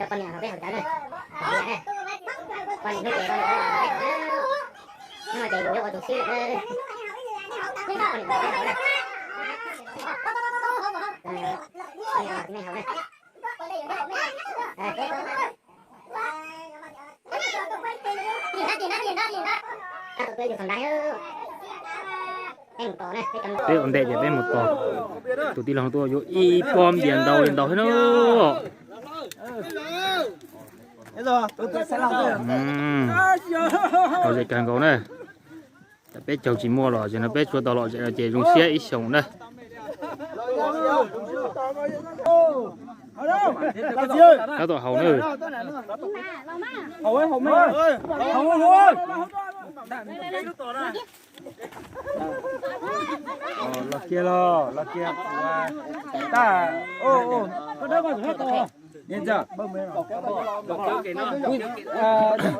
Poj niam haus peb haus cawv na. Poj niam hnub ces poj niam haus na. Hnub no ces yuav ua tus xib na. Poj niam haus na. Poj niam haus na. Peb ua ntej ces peb mus tos tus tij laug tuaj yuav ib pob npias ntau li ntau thiab na. Tau zem kawg nkaus na. Tam peb caug tsis muaj los ces no peb tsuas tau lom zem no ces zoo siab ib xyoos na. Tab tom haus na. Los kiag los, los kiag. Tab,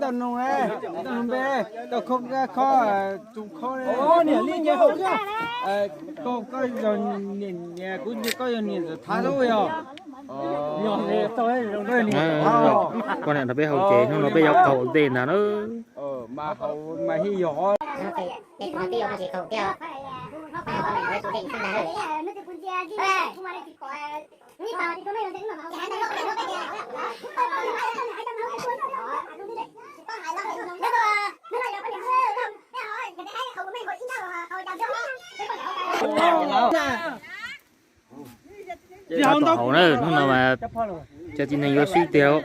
tau nug, tau nug npe, tau khob, khob, tsoos khob. Niam li ces haus thiab. Koj, koj yog niam, kuv, koj yog niam ntxawm Thav xwb yog. Poj niam nrog peb haus ces hnub no peb yuav qaug ua ntej ntag na. Mas haus mas hij yog. Tab tom haus na, hnub no mas cov txiv neej yuav swb tiag.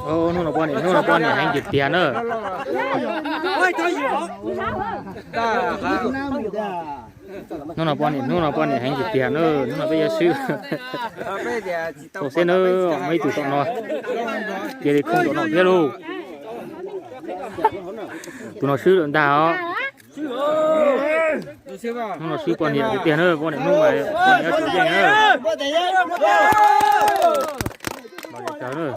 Hnub no poj niam, hnub no poj niam heev tiag tiag na. Hnub no poj niam, hnub no poj niam heev tiag tiag na, hnub no peb yuav swb. Tau xwb na, muaj ib tug tom no, cia li khooj tom no thiab lauj. Tus no swb lawm ntag os. Hnub no swb poj niam tiag tiag na, poj niam hnub mas poj niam yuav tsum yeej na. Los li cas na.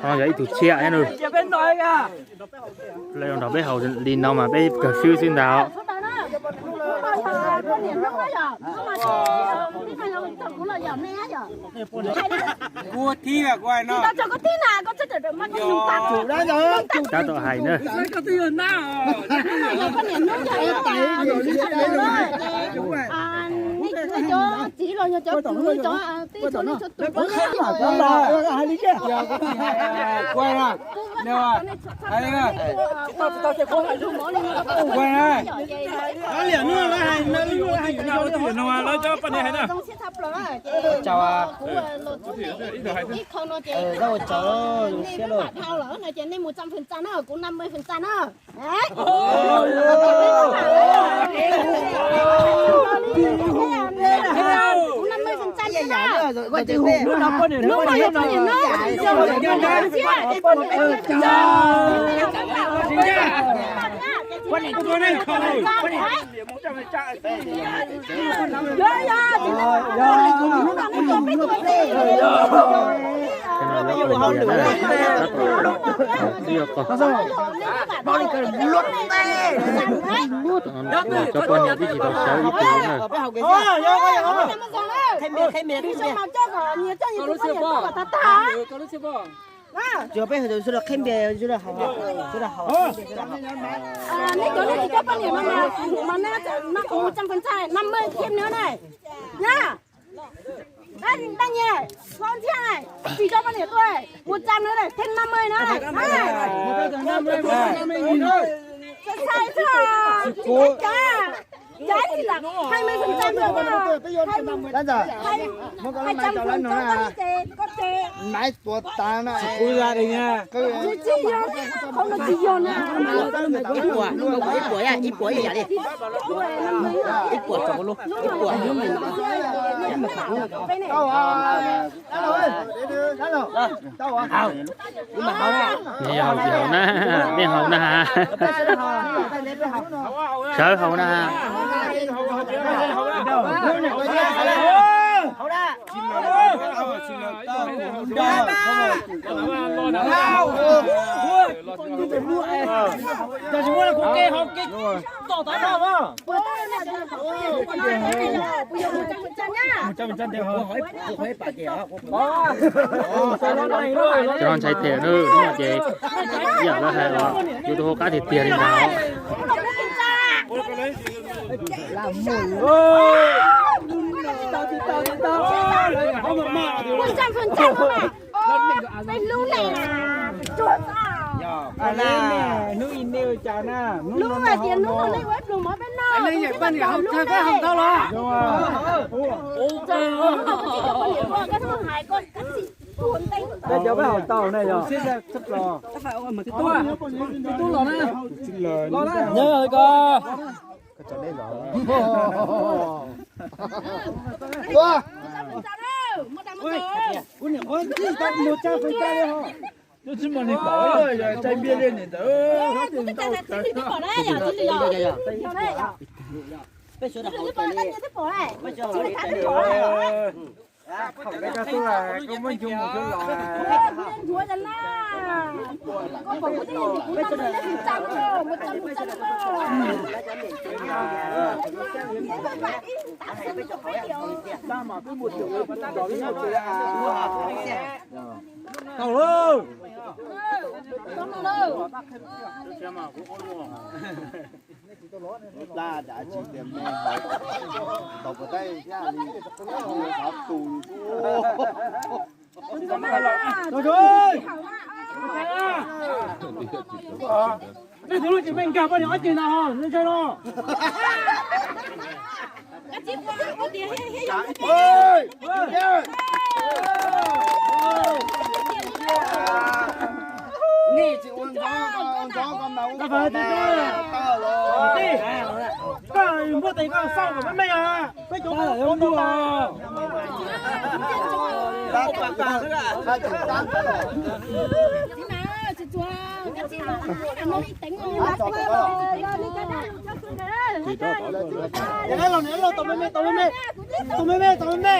Ho yog ib tug tshiab thiab na. Lawv nrog peb haus li no mas peb kawg swb xwb ntag. Tab tom hais na. Nej mus trăm phần trăm na, kuv năm mươi phần trăm na. Kuv năm mươi phần trăm na. Hnub no yog poj niam hnub. Cov poj niam twb tsis tau sawv ib tug na. Tsuas peb hais sawv daws qhib npias sawv daws haus, sawv daws haus. Neb cov nej tsis coj poj niam no mas, mas neb mas kuv trăm phần trăm năm mươi thêm nữa này. Nha. Đa nhẹ, lo nthiab này, tsis coj poj niam tuaj, một trăm nữa này, thêm năm mươi nữa này. Sai xwb. Dab tsi lam hai mươi phần trăm rồi mà. Dab ntxawm, muab koj lub maiv rau lawv no na. Maiv tuav tas na. Kuv ra đây nha. Ib puas, ib puas, ib puas ib yam li. Ib puas tso kuv lub, ib puas. Neb haus tsis haus na, neb haus na. Sawv haus na. Cov no ntshai tiag na, ces yam lawv hais los yus tus hauv qab tiag tiag li ntawd. Hnub ib neb ua cas na, hnub no nej ho no. Koj cov peb haus tau na yog. Nyob ko. Kuv niam qhuav txij tau mus tsa fee tsa li ho. Twb tsis muaj neeg pom, yog tsa npiaj li niam ntawd. Koj muab ncu mus xyov los. Tau lauj. Lub plab dav tsis tias me haus, tau puas tais thiab li, qhov tus. Nej tus lub tsis me nkag poj niam ob ceg no, nej ntshai no. Nej tsis ua ntxov, ua ntxov ko mas ua ntxov. Koj muab tes koj xauj kom me me os, peb cov ua ntxov. Tau me me, tau me me, tau me me.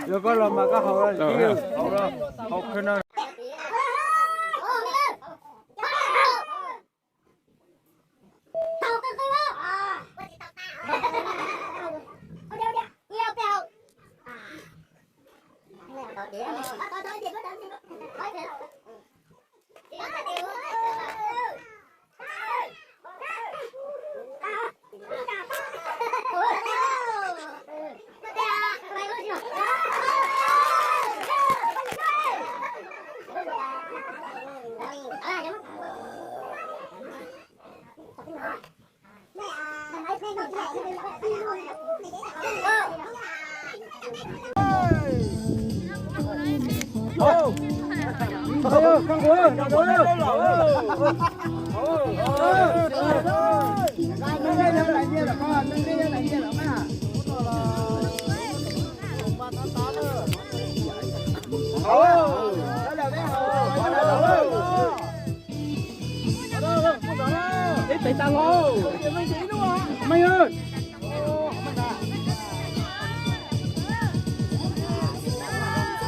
Yog koj los mas koj haus, haus, haus. Ib tes tas los. Meej,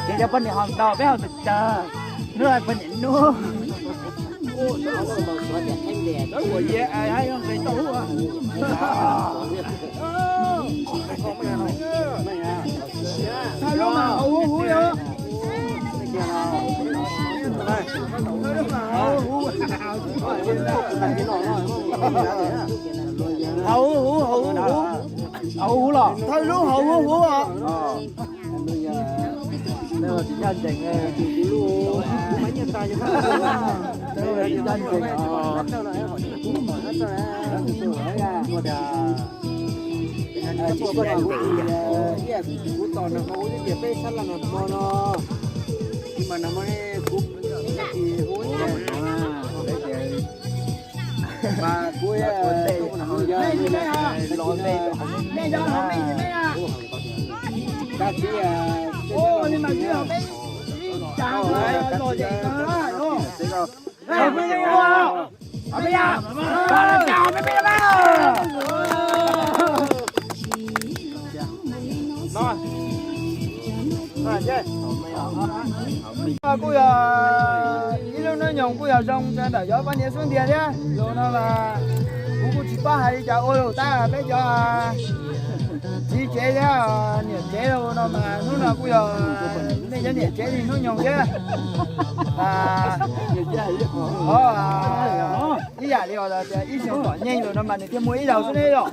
ces cov poj niam haus ntau, peb haus tsawg tsawg, hnub no poj niam hnub. Haus huv huv, haus huv huv los. Thawj lub haus huv huv os. Tsis nyob ntseeg, tus lub, tus lub, tus lub. Kuj yog ib lub hnub nyoog kuj yog zoo rau ntawm cov poj niam xub ntiag thiab. Lus no mas kuv kuj tsis paub hais li cas ua lus tab peb cov txiv tsev thiab niam tsev lus no mas hnub no kuj yog nej cov niam tsev li hnub nyoog thiab. Ib yam li tias ib xyoos tom nyeej lus no mas nws thiaj muaj ib zaug xwb ne yom.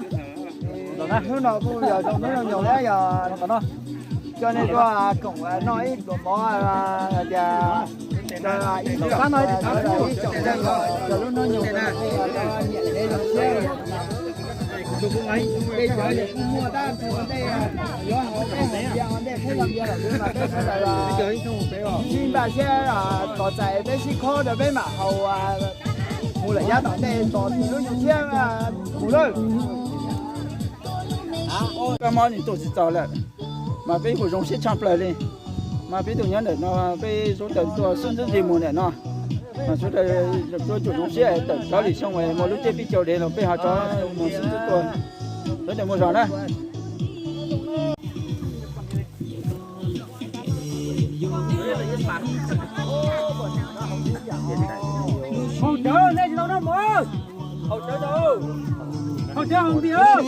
Hnub no kuj yog zoo hnub nyoog thiab yog coj nej tuaj koom noj ib pluas mov hais tias ib tsoom tseej cov lub hnub nyoog nyiam tsev zoo siab. Tej cov kuj muaj tab tus ua ntej yuav haus peb haus npias ua ntej peb los npias lawm mas peb sawv daws sib npaj siab tos txais peb sib khob rau peb mam haus mus lawm yav tom ntej tos lub nyoog tshiab mus lawm. Kab mob nws tuaj tsis txog lawm, mas peb kuj zoo siab tshaj plaws li. Mas peb tuaj nyob ntawm no peb sawv daws tuaj sib ntsib ntsej muag ntawm no, mas sawv daws tuaj zoo siab tawm rov lwm xyoo muaj lub caij peb caug dev los peb ho rov mus sib ntsib tuaj. Sawv daws mus zog na. Haus cawv, nej tsis tau noj mov. Haus cawv, haus cawv, haus npias.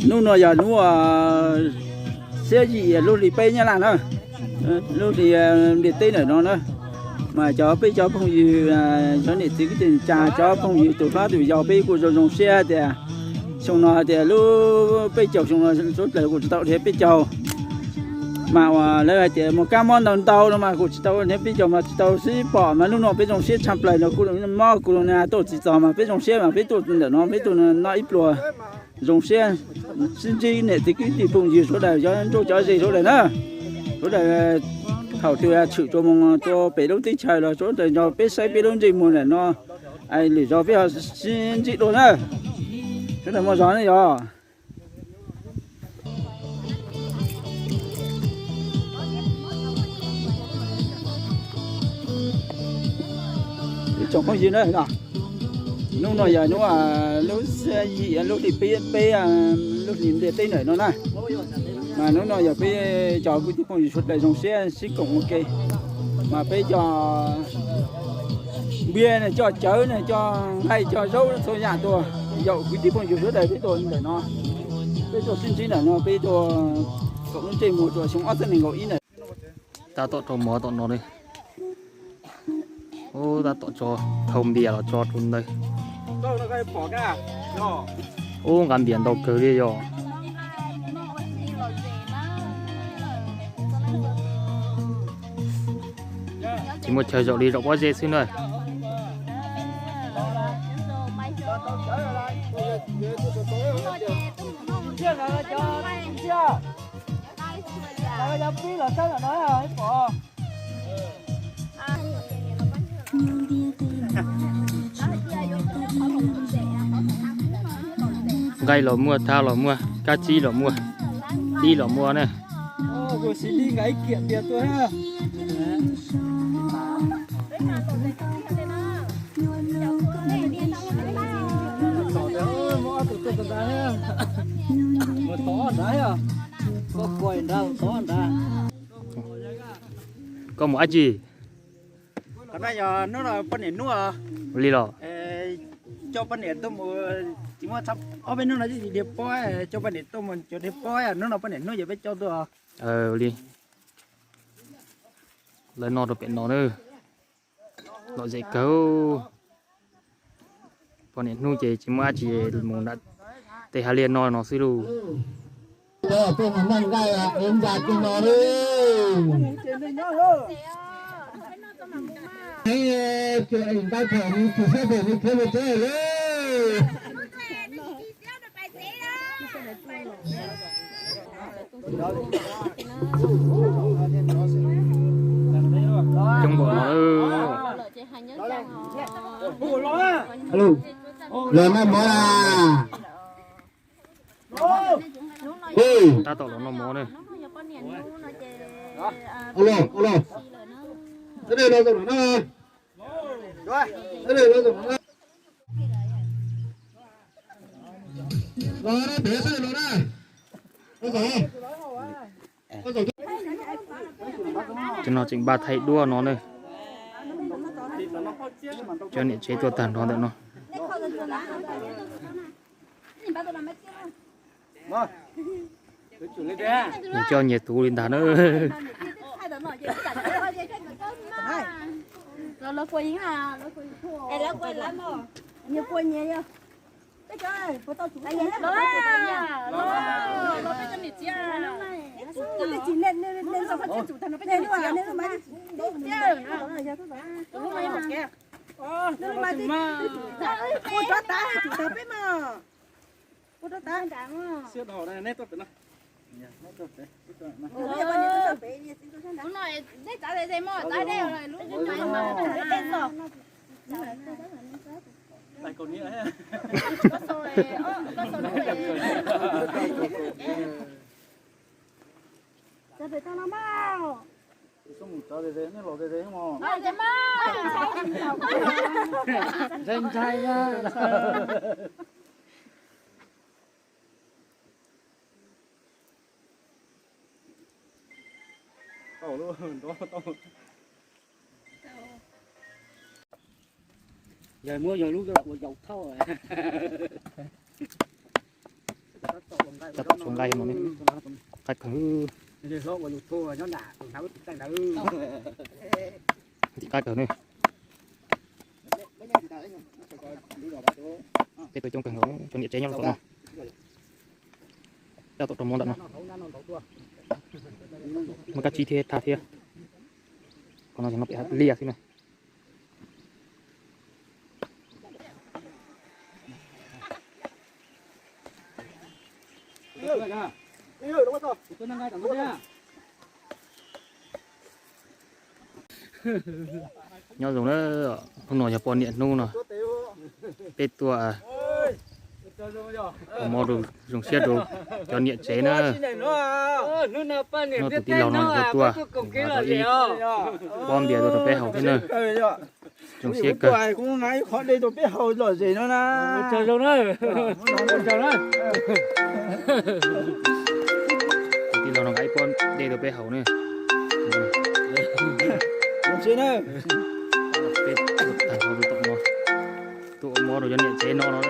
Hnub no yog hnub xiab yim lub hli peb nyab laj na, lub hli ntiaj teb ntawm no na. Mas cov peb cov phooj ywg, cov niam txiv kwv tij neej tsa, cov phooj ywg tus hlob tus yau peb kuj zoo zoo siab tias xyoo no tias lub peb caug xyoo no sawv daws kuj tsis tau dhia peb caug. Mas uas lawv hais tias mus kab mob ntau ntau no mas kuj tsis tau dhia peb caug mas tsis tau sib pom mas hnub no peb zoo siab tshaj plaws no kuj mob kuv na tuaj tsis txog mas peb zoo siab mas peb tuaj ntawm no peb tuaj noj ib pluas zoo siab sib ntsib niam txiv kwv tij phooj ywg sawv daws cov ntsuj cov ze sawv daws na. Sawv daws thaum twg tshwm tsuas mus rau pem lub teb chaws los sawv daws nrog peb saib peb lub ntsej muag ntawm no, lwm zaus peb ho sib ntsib dua na. Sawv daws muaj zog ne yog. Ib tsoom phooj ywg na, hnub no yog hnub lub xiab yim lub hli peb, lub hli ntiaj teb ntawm no na. Mas hnub no yog peb cov kwv tij phooj ywg sawv daws zoo siab sib koom ua ke. Mas peb coj npias ne, coj cawv ne, coj nqaij coj zaub txhua yam tuaj yaum kwv tij phooj ywg sawv daws peb tuaj ntawm no. Peb tuaj sib ntsib ntawm no peb tuaj koom lub ntsej muag rau xyoo ob txhiab nees nkaum ib ntawm. Tab tom rau mov tom no li. Tab tom tso, thau npias los tso rau ntawd. Ub, nqa npias ntau kawg li yog. Tsis muaj chaw zaum li zaum pob zeb xwb na. Nqaij los muaj, thab los muaj, kab tsib los muaj, tib los muaj na. Koj mus dab tsi? Qhov no yog hnub no poj niam hnub. Li los? Coj poj niam tuaj mus, tsis muaj ob peb hnub no tsis dhia pob, coj poj niam tuaj mus cov dhia pob, hnub no poj niam hnub ces peb coj tuaj. Li. Lawv noj rau pem no na. Lom zem kawg. Poj niam hnub ces tsis muaj dab tsi, mus nram Tej hav liaj no no xwb lauj. Coob npaum no. Los noj mov na. Tab tom los noj mov na. Los, los. Cov no tseem npaj thaij duab no ne. Cov niam tsev tuaj tag nrho ntawm no. Nyias coj nyias tus li ntag na. Ntshai ntshai. Yog muab yog lub ua yaus thauj. Tab tom tsuav nqaij no ne, qab kawg. Ntim qab kawg ne. Peb tuaj coob kawg nkaus, cov niam tsev nyob rau tom no. Tab tom rau mov ntawm no. Muaj kab tsib thiab thaj thiab. Qhov no yog no pem liaj xwb na. Nyob zoo na, hnub no yog poj niam hnub no, peb tuaj ua mov rau zoo siab rau cov niam tsev na. Hnub no tus tij laug no tuaj, ib pob npias tuaj rau peb haus thiab na. Zoo siab kawg. Tus tij laug no nqa ib pob dej rau peb haus na. Peb tuaj tag nrho rau tom no, tuaj ua mov rau cov niam tsev no no.